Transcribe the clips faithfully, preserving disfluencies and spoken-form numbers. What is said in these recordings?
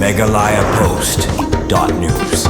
Meghalaya Post dot news.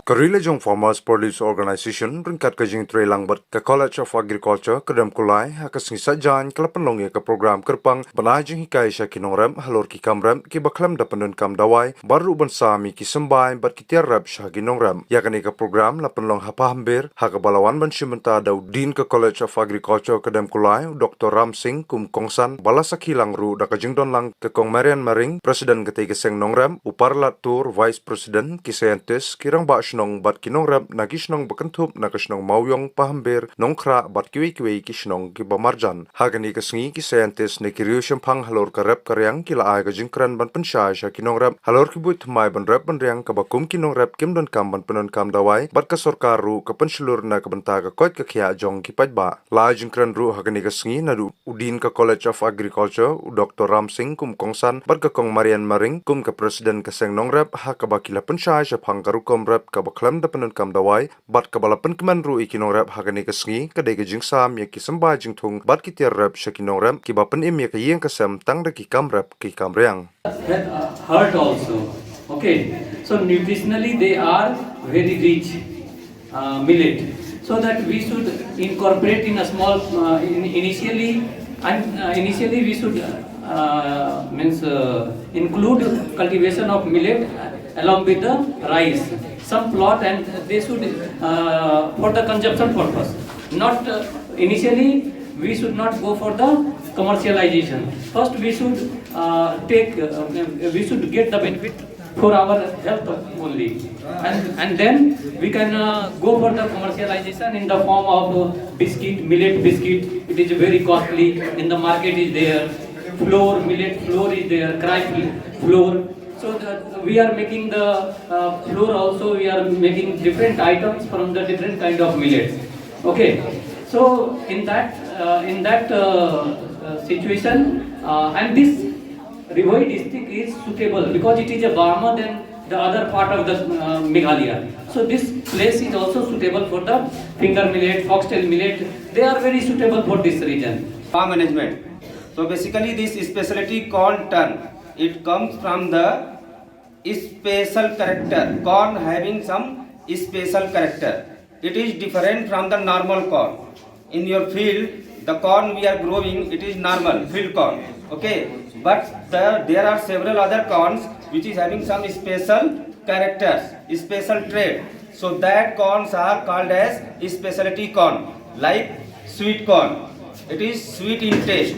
Ka Ri Lajong Farmers Produce Organisation ryngkat ka jingtrei lang bad ka College of Agriculture Kedem Kulai ha ka sngi Saitjaiñ ka la pynlong ïa ka program kyrpang ban ai jinghikai sha ki nongrep halor ki kam rep kiba khlem da pyndonkam dawai, bad ruh ban sam ïa ki symbai bad ki tiar rep sha ki nongrep. Ïa kane ka program la pynlong ha Pahambir, ha kaba la wan ban shim bynta da u Dean ka College of Agriculture Kedem Kulai, u Doctor Ram Singh kum kongsan, ba la sakhi lang ruh da ka jingdon lang ka Kong Marian Maring, President katei ka seng nongrep, u Parlat Tur, Vice President, ki scientist, ki rangbah shnong bad ki nongrep na ki shnong ba kynthup na ka shnong Mawïong, Pahambir, Nongkhrah bad kiwei kiwei ki shnong kiba marjan. Ha kane ka sngi ki scientist ne ki riewshemphang halor ka rep ka riang ki la ai ka jingkren ban pynshai sha ki nongrep halor ki buit thymmai ban rep ban riang kaba kum ki nongrep kim donkam ban pyndonkam dawai, bad ka sorkar ruh ka pynshlur na ka bynta ka koit ka khiah jong ki paidbah. La ai jingkren ruh ha kane ka sngi naduh u Dean ka College of Agriculture, u Doctor Ram Singh kum kongsan, bad ka Kong Marian Maring kum ka President ka seng nongrep, ha kaba ki la pynshai shaphang ka rukom rep kaba khlem da pyndonkam dawai, bad kaba la pynkmen ruh ïa ki nongrep ha kane ka sngi ka dei ka jingsam ïa ki symbai jingthung bad ki tiar rep sha ki nongrep kiba pynim ïa ka ïing ka sem tang da ki kam rep ki kam riang. Heart also. Okay, so nutritionally they are very rich, uh, millet. So that we should incorporate in a small, uh, in, initially, and uh, initially we should uh, means uh, include cultivation of millet along with the rice, some plot, and they should uh, for the consumption purpose. Not uh, initially we should not go for the commercialization. First we should uh, take, uh, we should get the benefit for our health only. And, and then we can uh, go for the commercialization in the form of uh, biscuit, millet biscuit. It is very costly. In the market is there. Flour, millet flour is there. Cry flour. So the, we are making the uh, flour also. We are making different items from the different kind of millet. Okay. So in that uh, in that uh, uh, situation uh, and this Ri Bhoi district is suitable because it is a warmer than the other part of the uh, Meghalaya. So this place is also suitable for the finger millet, foxtail millet. They are very suitable for this region. Farm management. So basically this specialty corn ton, it comes from the special character, corn having some special character. It is different from the normal corn. In your field, the corn we are growing, it is normal, field corn. Okay, but the, there are several other corns which is having some special characters, special trait. So that corns are called as specialty corn, like sweet corn. It is sweet in taste.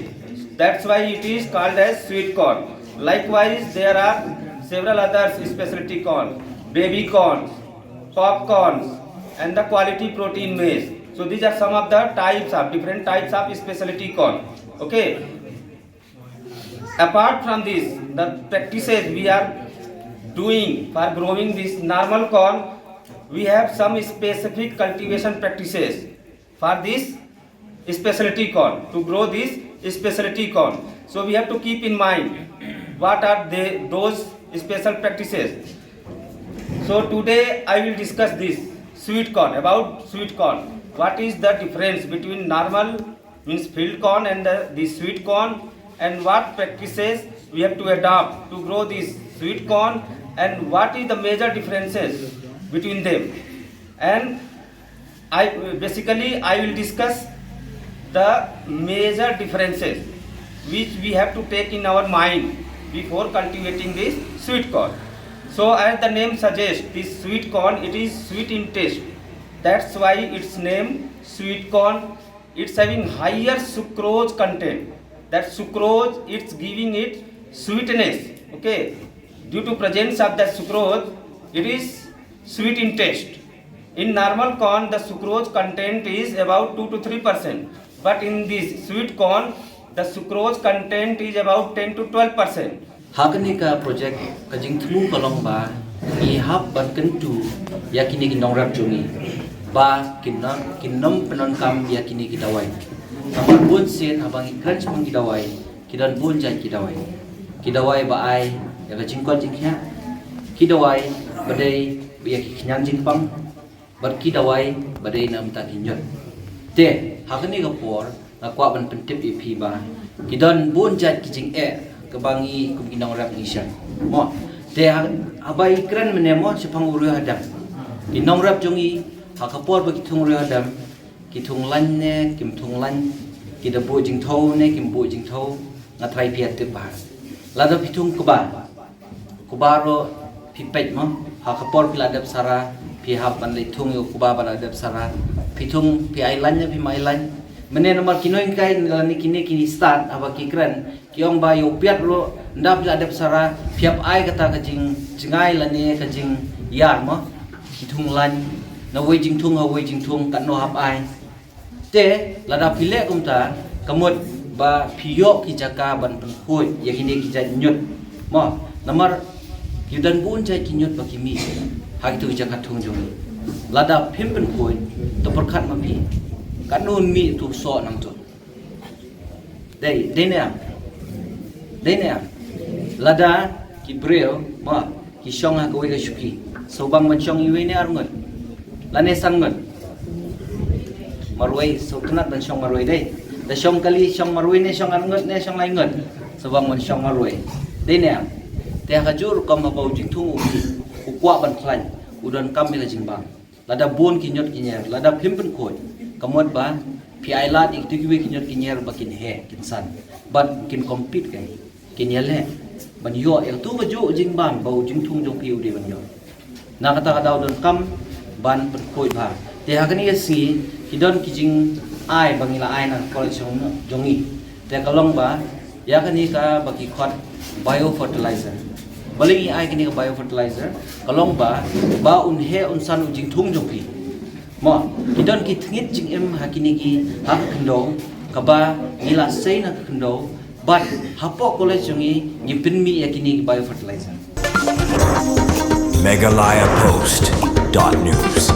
That's why it is called as sweet corn. Likewise, there are several other specialty corn, baby corns, popcorns, and the quality protein maize. So these are some of the types of different types of specialty corn. Okay. Apart from this, the practices we are doing for growing this normal corn, we have some specific cultivation practices for this specialty corn, to grow this specialty corn. So we have to keep in mind what are they, those special practices. So today I will discuss this sweet corn, about sweet corn. What is the difference between normal, means field corn, and the, the sweet corn, and what practices we have to adopt to grow this sweet corn, and what is the major differences between them. And I basically I will discuss the major differences which we have to take in our mind before cultivating this sweet corn. So as the name suggests, this sweet corn, it is sweet in taste. That's why its name sweet corn. It's having higher sucrose content. That sucrose, it's giving it sweetness. Okay, due to presence of that sucrose, it is sweet in taste. In normal corn, the sucrose content is about two to three percent, but in this sweet corn, the sucrose content is about ten to twelve percent. Ha kane ka project ka jingthmu ka long ba ngi hap ban kyntu ïa kine ki nongrep jong ngi ba kin nym pyndonkam ïa kine ki dawai. Namar bun sien haba ngi kren shaphang ki dawai, ki don bun jait ki dawai. Ki dawai ba ai ïa ka jingkot jingkhiah, ki dawai ba dei ïa ki khñiang jingpang, bad ki dawai ba dei na bynta ki ñiut. Te ha kane ka por nga kwah ban pyntip ïa phi ba ki don bun jait ki jingeh kaba ngi kum ki nongrep ngi shah. Mo, Te ha, haba i kren mynne mo shaphang u riewhadem. Ki nongrep jong i, ha ka por ba ki thung riewhadem, ki thung lain ne kim thung lain, ki da buh jingthew ne kim buh jingthew, nga trai phi ïa tip bha. Lada phi thung kba, kba ruh phi peit mo, ha ka por phi la dep sara, phi hap ban leit thung ïa u kba ba la dep sara. Phi thung, phi ai lain ne phim ai lain. Mynne namar ki nonghikai lane kine ki stad haba ki kren, ki ong ba ïa u piat ruh, ynda phi la dep sara, phi hap ai kata ka jingjngai lane ka jingïar mo. Ki thung lain, na wei jingthung ha wei jingthung, katno hap ai. Te lada phi leh kumta, ka mut ba phi ïoh ki jaka ban pynkhuid ïa kine ki jait ñiut mo. Namar ki don bun jait ki ñiut ba ki mih ha kito ki jaka thung jong ngi. Lada phim pynkhuid, to pyrkhat ma phi, katno un mih uto u soh nangta. Dei, dei ne em? Dei ne em? Lada ki briew mo, ki shong ha kawei ka shuki, sngewbang ban shong iwei ne ar ngut lane san ngut? Marwei, sngewtynnat ban shong marwei, dei. Da shong kali, shong marwei ne shong ar ngut ne shong lai ngut? Sngewbang ban shong marwei, dei ne em? Te ha kajuh rukom haba u jingthung u mih, u kwah ban khlaiñ, u donkam ïa ka jingbam. Lada bun ki ñiut ki ñier, lada phim pynkhuid, ka mut ba phi ai lad ïa kito kiwei ki ñiut ki ñier ba kin heh, kin san, bad kin compete kein, kin ïaleh ban ïoh ïa kato kajuh jingbam ba u jingthung jong phi u dei ban ïoh. Na kata ka daw donkam ban pynkhuid bha. Te ha kane ka sngi ki don ki jingai ba ngi la ai na ka college jong, jong ngi. Te ka long ba ïa kane kaba ki khot biofertilizer. Balei ngi ai kane ka biofertilizer? Ka long ba, ba un heh un san u jingthung jong phi. Mo, ki don ki tnat jingim ha kine ki, ha ka khyndew, kaba ngi la sei na ka khyndew, bad hapoh college jong ngi ngi pynmih ïa kine ki biofertilizer. Meghalaya Post dot news.